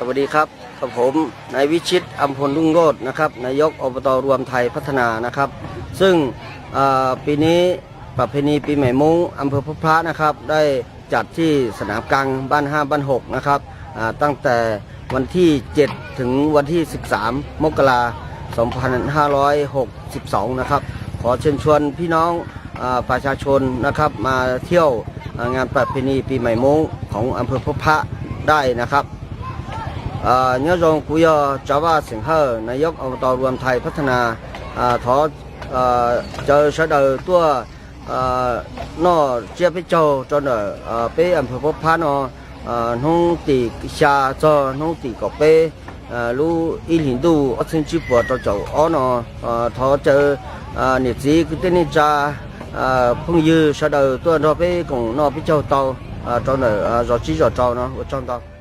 สวัสดีครับ กับผมนายวิชิต อำพลรุ่งโรจน์นะครับ นายก อบต รวมไทยพัฒนานะครับ ซึ่งเอ่อปีนี้ประเพณีปีใหม่ม้ง อำเภอพบพระนะครับ ได้จัดที่สนามกลางบ้านห้าบ้านหกนะครับอ่าตั้งแต่วันที่เจ็ดถึงวันที่สิบสามมกราสองพันห้าร้อยหกสิบสองนะครับ ขอเชิญชวนพี่น้องอ่าประชาชนนะครับมาเที่ยวอ่างานประเพณีปีใหม่ม้งของอำเภอพบพระได้นะครับ Nyob zoo, kuv yog Tsov Vaj xeem Hawj, nayok Aubto Ruam Thais Phatthana, thov caw sawv daws tuaj noj tsiab peb caug rau ntawm peb a phas pab phab no, hnub tim xya txog hnub tim kaum peb lub ib hlis ntuj ob txhiab tsib puas rau caum ob no. Thov caw niam txiv kwv tij neej tsa, phooj ywg sawv daws tuaj nrog peb koom noj peb caug tau rau ntawm zos tsib zos rau no. Ua tsaug ntau.